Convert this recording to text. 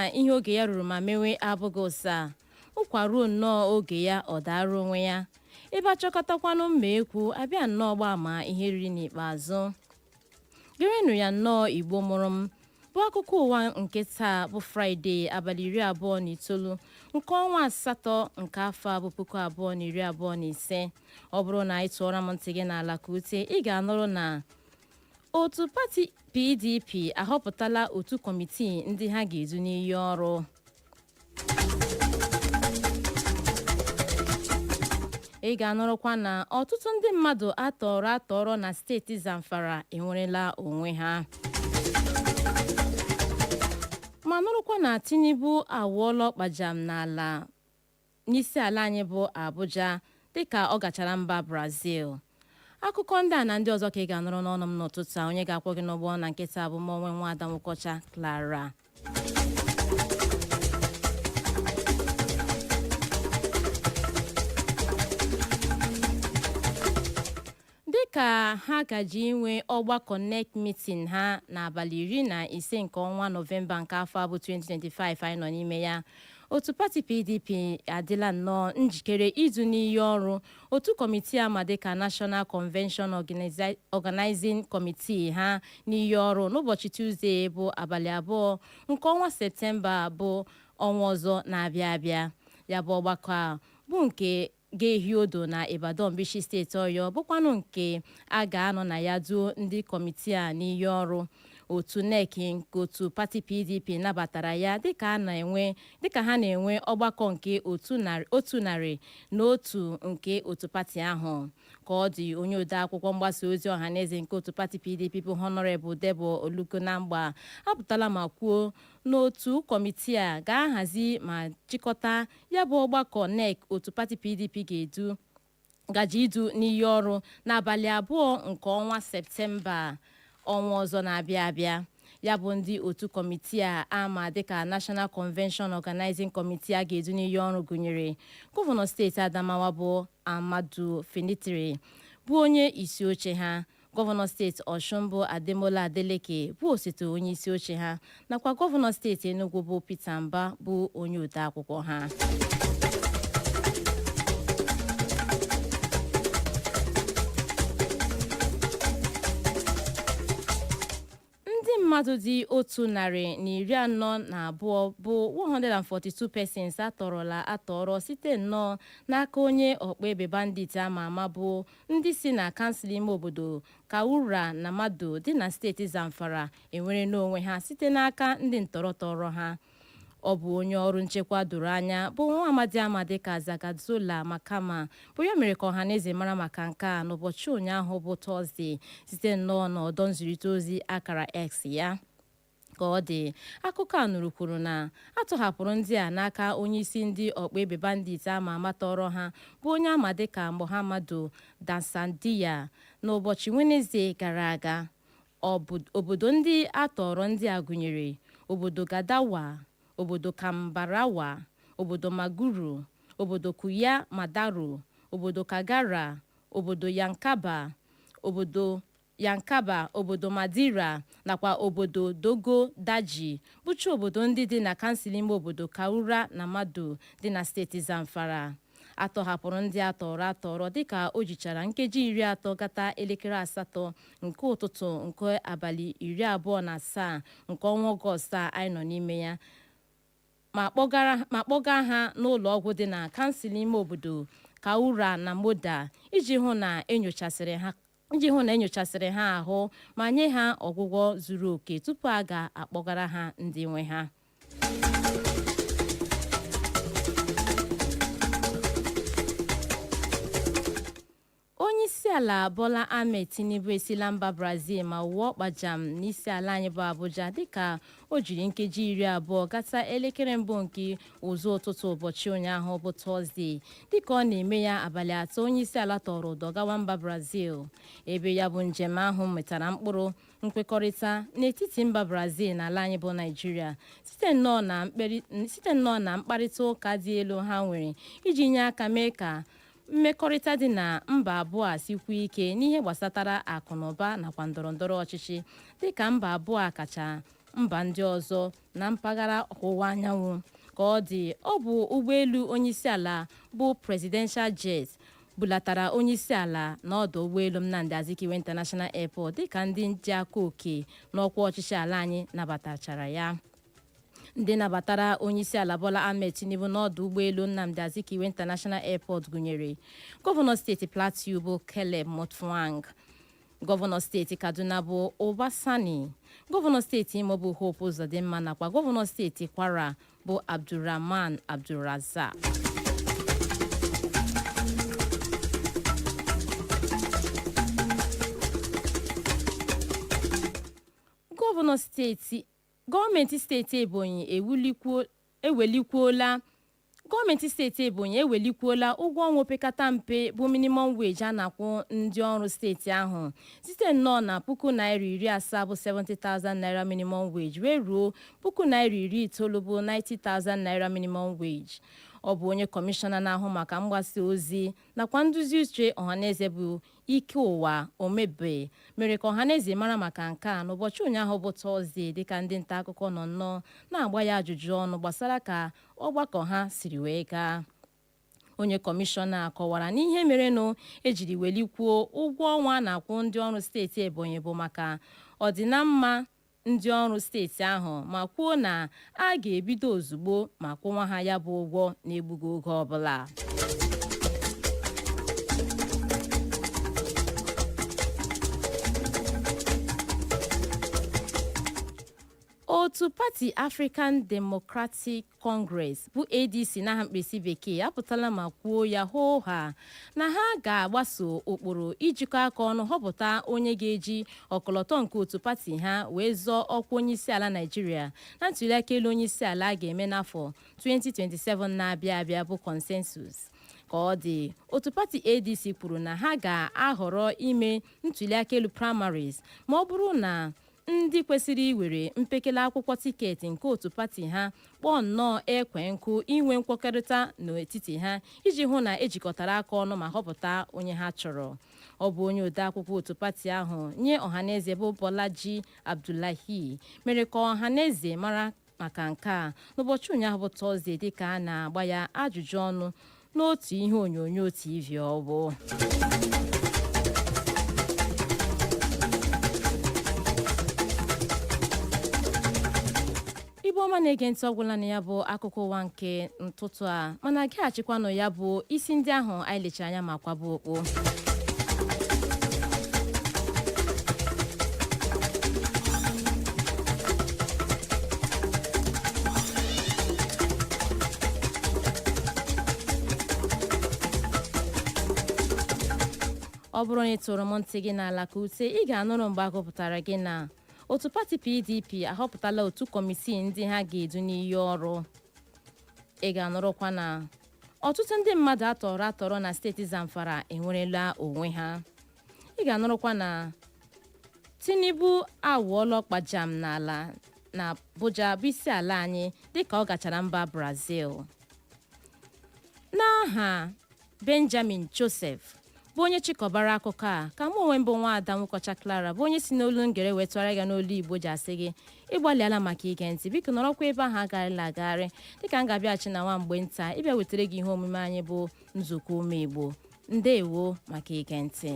na ihe oge ya ruru ma mewe abụghị ụsa. Ụkwa ruo nnọọ oge ya, ọ daara onwe ya. Ebe achọkọtakwanụ mma ekwu, abịa nnọọ gbaa ma ihe riri n'ikpeazụ. Gerenụ ya nnọọ, Igbo mụrụ m, bụ akụkọ ụwa nke taa bụ Fraịde, abalị 29 nke ọnwa asatọ nke afọ a bụ 2025. Ọ bụrụ na ị tụọra m ntị gị n'ala ka ute, ị ga-anụrụ na otu pati PDP ahọpụtala otu kọmitii ndị ha ga-edu n'iyi ọrụ. Ị ga-anụrụkwa na ọtụtụ ndị mmadụ atọrọ atọrọ na steeti Zamfara enwerela onwe ha, ma nụrụkwa na Tinubu awụọla ọkpajam n'ala n'isi ala anyị bụ Abuja dịka ọ gachara mba Brazil. Akụkọ ndị a na ndị ọzọ ka ị ga-anụrụ n'ọnụ m n'ụtụtụ a. Onye ga-akwọ gị n'ụgbọ na nke taa bụ mụ onwe nwa ada Nwokocha Clara. Dịka ha gaji inwe ọgbakọ NEC meeting ha n'abalị 15 nke ọnwa Nọvemba nke afọ a bụ 2025 anyị nọ n'ime ya, otu pati PDP adịla nnọọ njikere idu n'iyi ọrụ otu kọmitii ama dịka National Convention Organizing Committee ha n'iyi ọrụ n'ụbọchị Tuzdee bụ abalị 2 nke ọnwa Septemba bụ ọnwa ọzọ na-abịa abịa. Ya bụ ọgbakọ a bụ nke ga-ehi odo na Ibadan bụ isi steeti Ọyọ, bụkwanụ nke a ga-anọ na ya duo ndị kọmitii a n'iyi ọrụ. Otu NEC nke otu pati PDP nabatara ya dịka ha na-enwe ọgbakọ nke 101 nke otu pati ahụ. Ka ọ dị, onye ode akwụkwọ mgbasa ozi ọhaneze nke otu pati PDP bụ Honorable Debo Ologunagba apụtala ma kwuo n'otu kọmitii a ga-ahazi ma chịkọta ya bụ ọgbakọ NEC otu pati PDP ga-edu gaji idu n'iyi ọrụ n'abalị 2 nke ọnwa Septemba ọnwa ọzọ na-abịa abịa. Ya bụ ndị otu kọmitii a ama dịka National Convention Organizing Committee a ga-edu n'iyi ọrụ gụnyere gọvanọ steeti Adamawa bụ Ahmadu Fintiri bụ onye isi oche ha, gọvanọ steeti Ọshụn bụ Ademola Adeleke bụ osote onye isi oche ha, nakwa gọvanọ steeti Enugu bụ Peter Mba bụ onye ode akwụkwọ ha. Ndị mmadụ dị 142 bụ 142 persons atọrọla atọrọ site nnọọ n'aka onye ọkpa egbe bandit ama ama bụ ndị si na kansụl ime obodo Kaura Namado dị na steeti Zamfara enwere n'onwe ha site n'aka ndị ntọrọ tọrọ ha. Ọ bụ onye ọrụ nchekwa doro anya bụ nwa amadi ama dịka Zagazola Makama bụ ya mere ka ọhaneze mara maka nke a n'ụbọchị ụnyaahụ bụ Tọzdee site nnọọ n'ọdọ nzirịta ozi akara X ya. Ka ọ dị, akụkọ a nụrụ kwuru na a tọhapụrụ ndị a n'aka onyeisi ndị ọkpa egbe bandit ama ama tọrọ ha bụ onye ama dịka Muhammadu Dansandiya n'ụbọchị Wenezdee gara aga. Obodo ndị a tọọrọ ndị a gụnyere obodo Gadawa, obodo Kambarawa, obodo Maguru, obodo Kuya Madaru, obodo Kagara, obodo Yankaba, obodo Yankaba, obodo Madira nakwa obodo Dogo Daji bụcha obodo ndị dị na kansụl ime obodo Kaura Namado dị na steeti Zamfara. A tọhapụrụ ndị a tọọrọ atọrọ dịka o jichara nkeji 30 gata elekere 8 nke ụtụtụ nke abalị 27 nke ọnwa Ọgọst a anyị nọ n'ime ya ma kpọga ha n'ụlọ ọgwụ dị na kansụl ime obodo Kaura Namoda iji hụ na enyochasịrị ha ahụ ma nye ha ọgwụgwọ zuru oke tupu a ga-akpọgara ha ndị nwe ha. Onyeisiala Bola Ahmed Tinubu esila mba Brazil ma wụọ kpajam n'isi ala anyị bụ Abuja dịka o jiri nkeji 20 gata elekere mbụ nke ụzọ ụtụtụ ụbọchị ụnyaahụ bụ Tọzdee dịka ọ na-eme ya abalị 3 onyeisiala tọrọ ụdọ gawa mba Brazil, ebe ya bụ njem ahụ metara mkpụrụ nkwekọrịta n'etiti mba Brazil na ala anyị bụ Naịjirịa site nnọọ na mkparịta ụka dị elu ha nwere iji nye aka mee ka mmekọrịta dị na mba abụọ a sikwuo ike n'ihe gbasatara akụ na ụba nakwa ndọrọ ndọrọ ọchịchị dịka mba abụọ a kacha Mba ndị ọzọ na mpaghara ọwụwa anyanwụ. Ka ọ dị, ọ bụ ụgbọelu onyeisiala bụ Presidential Jet bulatara onyeisiala n'ọdụ ụgbọelu Nnamdi Azikiwe International Airport, dịka ndị ji aka oke n'ọkwa ọchịchị ala anyị nabatachara ya. Ndị nabatara onyeisiala Bola Ahmed Tinubu n'ọdụ ụgbọelu Nnamdi Azikiwe International Airport gụnyere gọvanọ steeti Plateau bụ Caleb Mutfwang, gọvanọ steeti Kaduna bụ Uba Sani, gọvanọ steeti Imo bụ Hope Uzodimma, nakwa gọvanọ steeti Kwara bụ Abdulrahman Abdulrazak. Gọọmenti steeti Ebonyi ewelikwuola ụgwọ ọnwa opekata mpe bụ minimum wage a na-akwụ ndị ọrụ steeti ahụ site nnọọ na ₦70,000 bụ 70,000 naira minimum wage wee ruo ₦90,000 bụ 90,000 naira minimum wage. Ọ bụ onye kọmishọna na-ahụ maka mgbasa ozi nakwa nduzi uche ọhaneze bụ Ike Ụwa Omebe mere ka ọhaneze mara maka nke a n'ụbọchị ụnyaahụ bụ Tọzdee, dịka ndị nta akụkọ nọ nnọọ na-agba ya ajụjụ ọnụ gbasara ka ọgbakọ ha siri wee gaa. Onye kọmishọna kọwara na ihe merenụ ejiri welikwuo ụgwọ ọnwa a na-akwụ ndị ọrụ steeti Ebonyi bụ maka ọdịnamma ndị ọrụ steeti ahụ, ma kwuo na a ga-ebido ozugbo ma kwụnwa ha ya bụ ụgwọ na-egbughị oge ọbụla. Otu pati African Democratic Congress bụ ADC n'aha mkpirisi bekee apụtala ma kwuo ya hoo ha na ha ga-agbaso ụkpụrụ ijikọ aka ọnụ họpụta onye ga-eji ọkọlọtọ nke otu pati ha wee zọọ ọkwa onyeisiala Naịjirịa na ntuliaka elu onyeisiala a ga-eme n'afọ 2027 na-abịa abịa bụ consensus. Ka ọ dị, otu pati ADC kwuru na ha ga-ahọrọ ime ntuliaka elu primaries ma ọ bụrụ na ndị kwesịrị iwere mpekele akwụkwọ tiketi nke otu pati ha kpọọ nnọọ ekwe nkụ inwe nkwekọrịta n'etiti ha iji hụ na ejikọtara aka ọnụ ma họpụta onye ha chọrọ. Ọ bụ onye odeakwụkwọ otu pati ahụ nye ọhaneze bụ Bolaji Abdullahi mere ka ọhaneze mara maka nke a n'ụbọchị ụnyaahụ bụ Tọzdee, dịka a na-agba ya ajụjụ ọnụ n'otu ihe onyonyo TV. Ọ bụ Igbo ọma na-ege ntị, ọgwụla na ya bụ akụkọ ụwa nke ntụtụ a, mana gaghachikwanụ ya bụ isi ndị ahụ anyị lechara anya ma kwaba okpu. Ọ bụrụ na ị tụrụ m ntị gị n'ala ka ute, ị ga-anụrụ mgbe a gụpụtara gị na otu pati PDP ahọpụtala otu kọmitii ndị ha ga-edu n'iyi ọrụ. Ị ga-anụrụkwa na ọtụtụ ndị mmadụ atọrọ atọrọ na steeti Zamfara enwerela onwe ha. Ị ga-anụrụkwa na Tinubu awụọla ọkpajam n'ala na Abuja bụ isi ala anyị dịka ọ gachara mba Brazil. N'aha Benjamin Joseph bụ onye chịkọbara akụkọ a, ka mụ onwe m bụ nwaada Nwụkọcha Clara, bụ onye si n'olu ngere wee tụgharịa ya n'olu Igbo, ji asị gị ịgbalịala maka ige ntị. Biko nọrọkwa ebe ahụ, agagharịla agagharị, dịka m ga-abịaghachi na nwa mgbe nta ịbịa wetara gị ihe omume anyị bụ nzukọ ụmụ Igbo. Ndewo maka ige ntị.